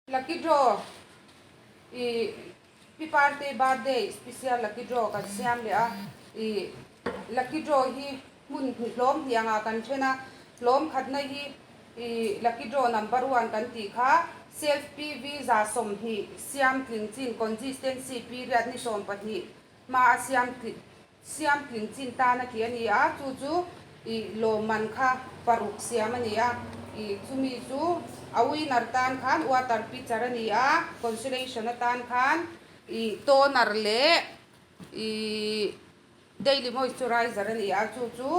Lucky draw i Pi Partei birthday special lucky draw kan siam leh a, i lucky draw hi hmun hlawm hnih anga kan then a, hlawm khatna hi i lucky draw number one kan tih kha self PV 20 siam tling chin consistency period ni 12 hma a siam siam tling chin tan a tih a ni a, chu chu ih lawmman kha paruk siam a ni a, ih chumi chu a winner tan khan water pitcher a ni a, consolation atan khan ih toner leh ih daily moisturizer a ni a, chu chu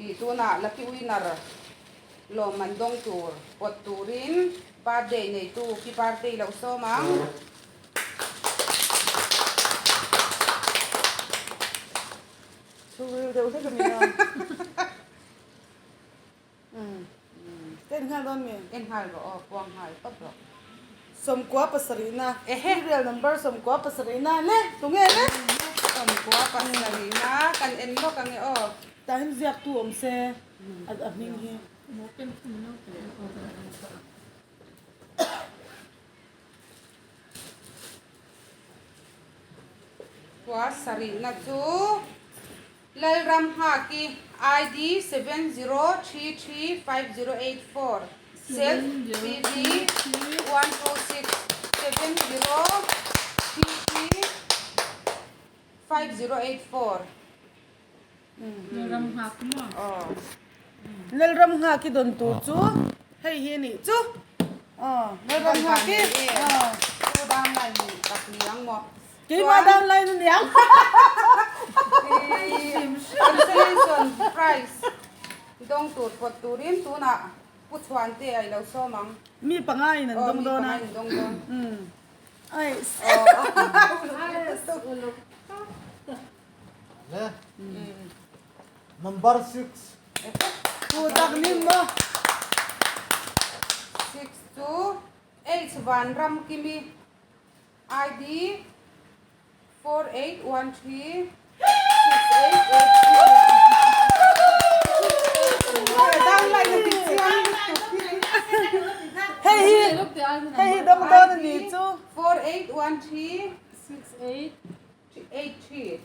ih tunah lucky winner lawmman dawng tur pawt turin birthday neitu pi birthday lo sawm ang. Chhungril deuh hlek a ni a. Ka en nghal dawn mi? En nghal rawh aw, puang nghal tawp rawh. 97na, serial number 97na le, tunge le? 97na, kan en lawk ange aw. Tah hian ziaktu awm se a hming hi. Khua sarihna chu Lalramnghaki ID 70335084 Self PV 126 70335084. Lalramnghaki dawn tur chu hei hi a nih chu aw Lalramnghaki aw Chu downline nih tak ni ang maw Keimah downline a niang Consolation prize dawng tur pawt turin tunah Pu Chhuante a i lo sawm ang. Mi panga in an dawng dawn a. Aw mi panga in dawng dawn. Ais. Le. Number 6. Tu tak nim maw? 6 chu H Vanram Kimi ID 4813 6883. Hei hi hei hi dawng dawn a ni chu. 4813 68 83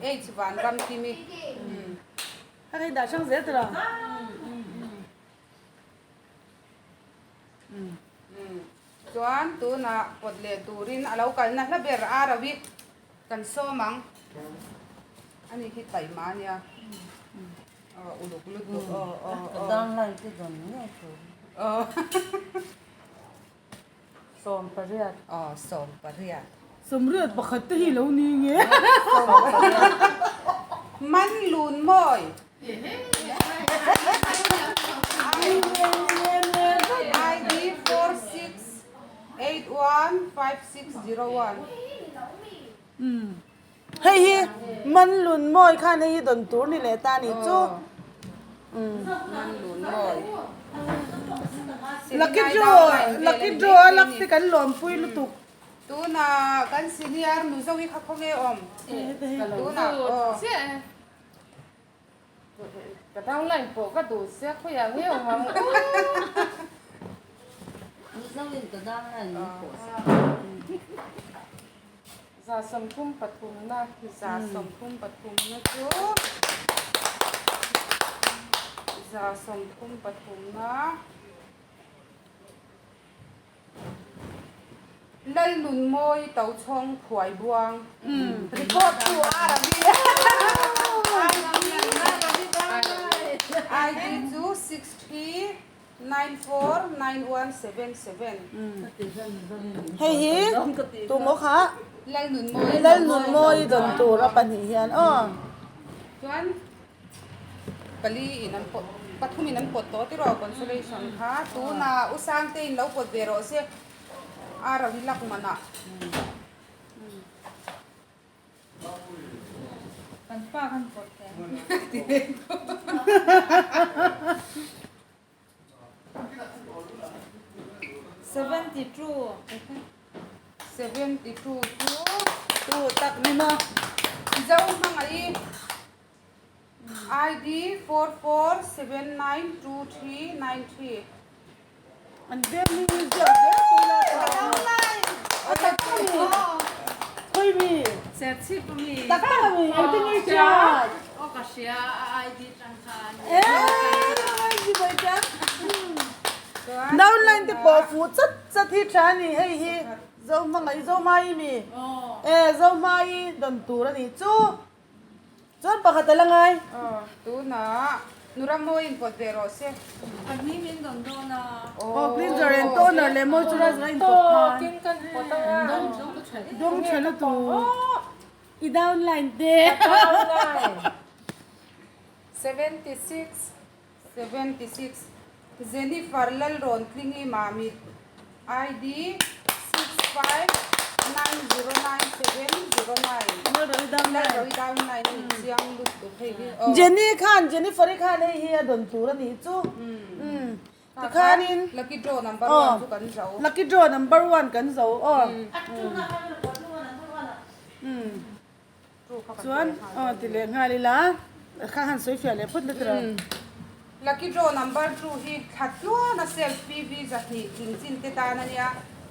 H Vanram Kimi. A hei dah hrang zel tawh a. Chuan tunah pawt leh turin a lo kalna hla ber a rauh i kan sawm ang. Ani hi taima a nia. Aw uluk lutuk aw aw aw. Downline te dawn ngei tur. Aw. 18. Aw, 18. 81 te hi lo ni nge. Man lun mawi. ID 46815601. Hei hi man lun mawi khan hei hi dawn tur ni leh ta ni chu. Man lun mawi. Lucky draw, lucky draw a lak te kan lawmpui lutuk. Tuna kan senior Mizo hi kha khawnge awm? Tuna aw. Ka downline pawh ka duh sia khawiah nge awm ang u. Mizo in ka downline min pawh sak. 33na 33na chu 33na Lalnunmawi Tochhawng Phuai Buang Report tu a Ravi ID chu 63949177. Hei hi tumaw kha Lalnunmawi dawn tur a pahnih hian aw. Chuan Pali in an pawt, pathum in an pawt tawh tiraw consolation kha tunah u Sangte in lo pawt ve rawh se a ro hi lak man ah. Kan pa khan pawt teh. 72. 72 chu tu tak ni maw? Zo hmangaih ID 44792393. An veng mi ziak zel pawh ila tha ang. A tak tak a mi? Khawi mi? Serchhip a mi? Tak tak a mi? Engtin nge i hriat? Aw ka hria a ID tang khan. Eee ID bai tang. Downline te pawh fuh chat chat hi tha a ni hei hi Zohmangaih Zohmai mi? E Zohmai dawn tur a nih chu. Chuan pakhat a la ngai. Aw, tunah Nura mawiin pawt ve rawh se. Ka hming min dawn dawn a. Aw, cleanser and toner leh moisturizer a inpawt khan. Tawkin kan pawt ang a. Dawng tha lutuk. I downline te. Ka downline. 76. 76, Jennifer Lalrawntlingi Mamit, ID, 65909709, Lalrawi Downline a ni chiang lutuk hei hi aw. Jenny khan Jennifer-i khan hei hi a dawn tur a nih chu umm tikhanin Lucky draw number one chu kan zo. Lucky draw number one kan zo aw. Umm. Chuan aw ti leh nghal ila kha han sawi fiah leh phawt la tura. Lucky draw number 2 hi thla tluan a self PV 200 tling chin te tan a nia.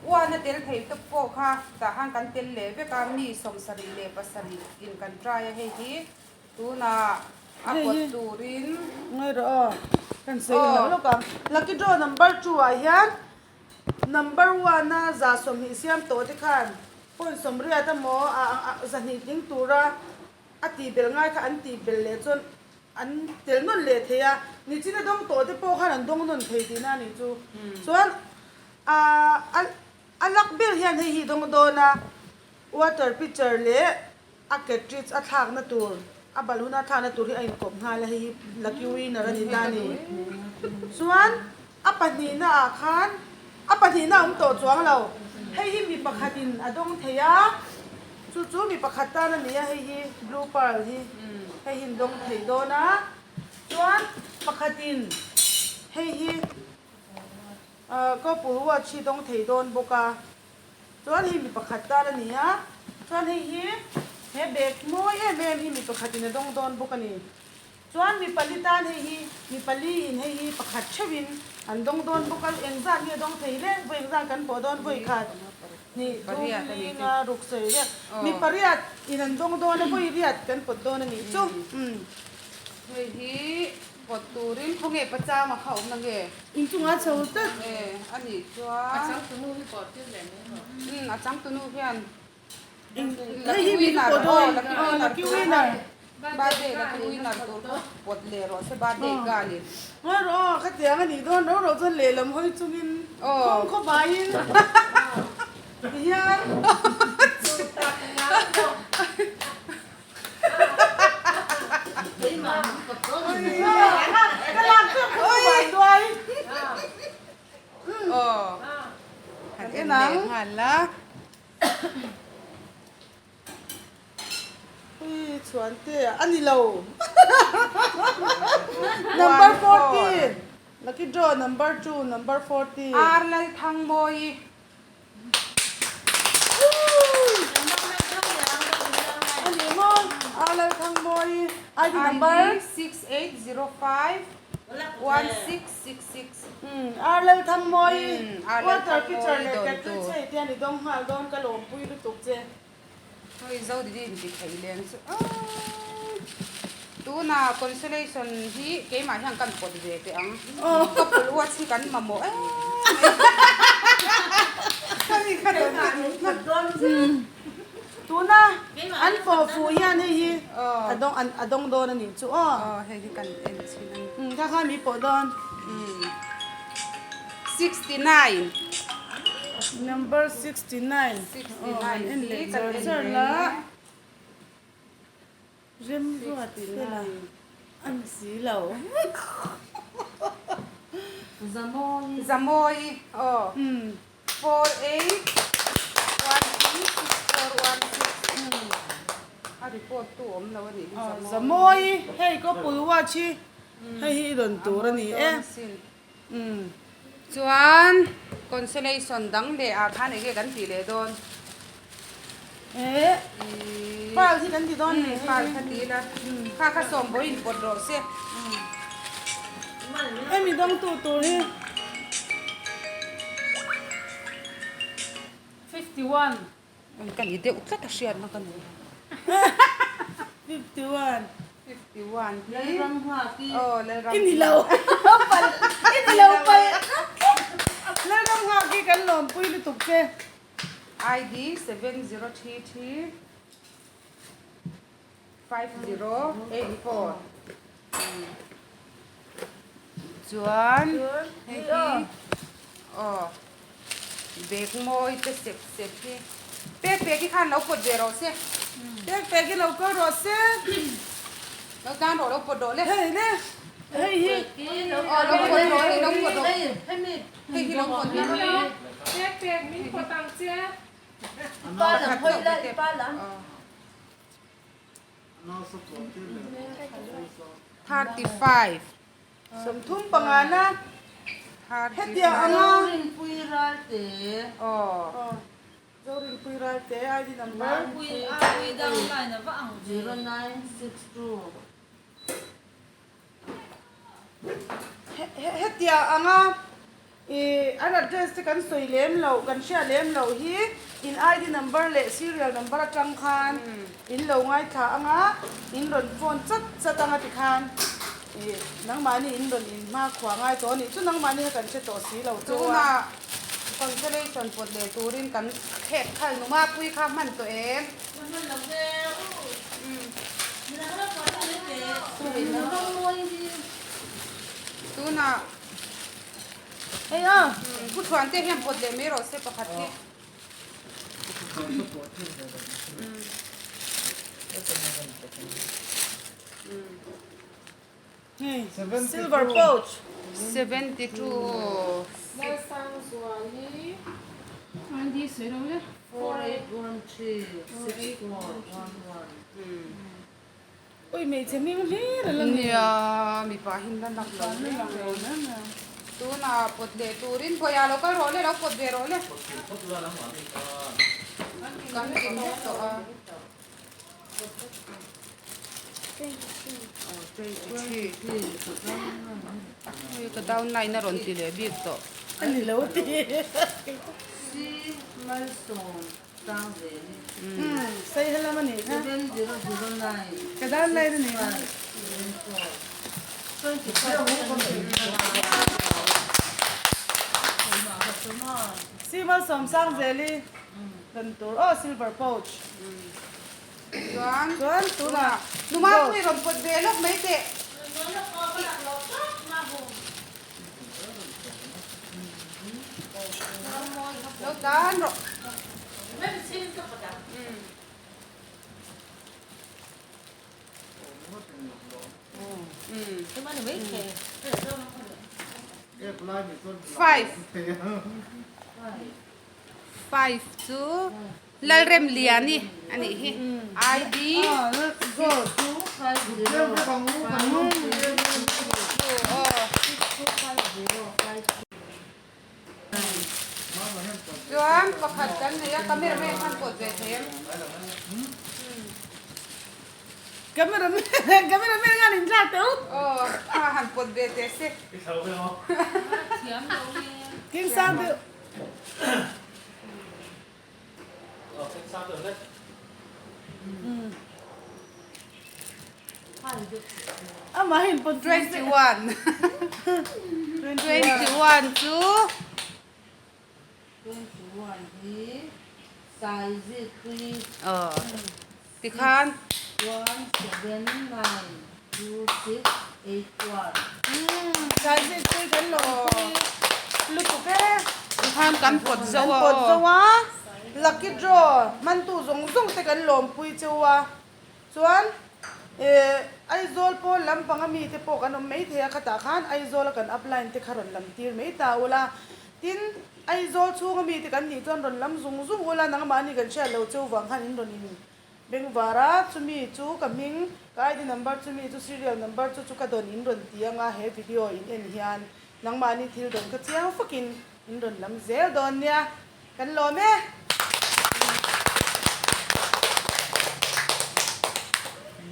Uan a tel thei te pawh kha tah khan kan tel leh vek a, mi 77 in kan try a hei hi tunah a pawt turin. Ngawi rawh aw kan sawi leh lawk ang. Lucky draw number 2 ah hian Number one a 20 siam tawh te khan point 80 emaw a 200 tling tura a tih belh ngai kha an tih belh leh chuan an tel nawn leh thei a, nichina dawng tawh te pawh khan an dawng nawn thei tihna a nih chu. Chuan a a lak ber hian hei hi dawng dawn a, water pitcher leh a cartridge a thlakna tur a bal huna thlakna tur hi a inkawp nghal a, hei hi lucky winner a ni ta a ni. Chuan a pahnihna ah khan a pahnihna a awm tawh chuang lo, hei hi mi pakhatin a dawng thei a, chu chu mi pakhat tan a ni a, hei hi blue pearl hi hei hi an dawng thei dawn a, chuan pakhatin hei hi ah couple watch hi dawng thei dawn bawk a. Chuan hei mi pakhat tan a ni a, chuan hei hi he bag mawi em em hi mi pakhatin a dawng dawn bawk a ni. Chuan mi pali tan hei hi mi pali in hei hi pakhat theuhin an dawng dawn bawk a, engzat nge dawng thei le, vawi engzat kan pawh dawn vawi khat hnih thum li nga ruk sawi riat mi pariat in an dawng dawn a, vawi riat kan pawt dawn a nih chu. Hei hi Pawt turin khawnge pachanga kha awm na nge? Inchungah chho tlat. E, a nih chuan. A changtunu hi pawt tir leh mai rawh. Umm, a changtunu hian. Hei hi min pawt dawn. Aw, lucky winner. Birthday lucky winner tur kha pawt leh rawh se birthday girl in. Ngawi rawh aw, khatiang a nih dawn ro ro chuan lehlam hawi chungin khawng khaw vaiin tihian. Number 14 Lucky draw number 2 number 14 Ar Lalthangmawii Ani maw a Lalthangmawii ID number 6805 1666 Ar Lalthangmawii water pitcher leh kettle chei te ani dawng nghal dawn ka lawmpui lutuk che. Hei zo didi in ti thei leng chu aaa tuna consolation hi keimah hian kan pawt ve teh ang ka pawlh watch hi kan mamawh em mai tuna an pawh fuh hian hei hi a dawng a dawng dawn a nih chu aw aw hei hi kan en chhin a ni kha kha mi pawh dawn 69 Number 69 69 en leh char char la Remruat fela a ni si lo. Zamawi. Zamawi aw 4 8 1 3 6 4 1 6 a report tu awm lo a nih hi Zamawi. Zamawi hei ka pul watch hi hei hi i rawn tur a ni e. Chuan consolation dang leh ah khan enge kan tih leh dawn? Eh, file hi kan ti dawn ni. File kha ti ila, kha kha sawmbawi in pawt rawh se. Hemi dawngtu tur hi. 51. Ka ni deuh tlat a hriatna ka nei. 51. 51 hi. Lalram nghak i. Aw Lalram. I ni lo palh. I ni lo palh. Lalram nghak i kan lawmpui lutuk che. ID 7033 5084 Chuan hei hi aw bag mawi te sep sep hi pek pek hi khan lo pawt ve rawh se. Pek pek hi lo kal rawh se. Lo tan rawh lo pawt rawh le. Hei le hei hi. Aw lo pawt rawh hei lo pawt rawh. Hei hi lo pawt rawh. Pek pek min pawt ang che. Pa lam hawi la i pa lam. 35. 35 na hetiang anga. Zorinpui Ralte. Aw. Zorinpui Ralte ID number. 0962. Hetiang anga ih an address te kan sawi lem loh, kan hriat lem loh hi in ID number leh serial number atang khan in lo ngaithla anga in rawn phone chat chat anga tikhan ih nangmahni in rawn in hmakhua ngai tawh a nih chu nangmahni kha kan hre tawh si lo chu a. Tunah consolation pawt leh turin kan khek khal numa pui kha hman tawh em? Tunah Hei a. Pu Thuan te hian pawt leh mai rawh se pakhat hi. Hei silver pouch. 72. Lalsangzuali. 48136411. Ui hmeichhe hming hlir a la ni. Nia, mipa hi la nak lo reng reng. Tunah pawt leh turin Bawia lo kal rawh le, lo pawt ve rawh le. Kan kim vek tawh a. Aw, 23. Ui, ka downline a rawn ti leh bik tawh. A ni lo ti. C Malsawm Sangzeli. Umm, sei helam a nih kha. 7009 Ka downline a ni kha. 65 C Malsawm Sangzeli dan tur aw silver pouch. Chuan Chuan tunah numa pui rawn pawt ve lawk mai teh. Lo tan rawh. Five. Five chu Lalremliani a nih hi. ID. Chuan pakhat kan nei a, cameraman khan pawt ve thei em? Cameraman cameraman khan in thlak teh u. Aw, a han pawt ve teh se. King sang deuh. Amahin pawt 21. 21 chu. 21 hi size tui. Aw. Tikhan. 1 7 9 2 6 8 1. Size tui kan lo lutuk e. Tikhan kan pawt zo a. Kan pawt zo a. Lucky draw mantu zawng zawng te kan lawmpui cheu a. Chuan eh Aizawl pawl lampang a mite pawh kan awm maithei a khatah khan Aizawl a kan upline te kha rawn lam tir mai ta ula. Tin, Aizawl chhunga mite kan nih chuan rawn lam zung zung ula nangmahni kan hriat lo cheu vang khan in rawn in bengvar a, chumi chu ka hming, ka ID number chumi chu serial number chu chu ka dawn in rawn ti anga he video in en hian nangmahni thil dawn kha chiang fakin in rawn lam zel dawn nia. Kan lawm e.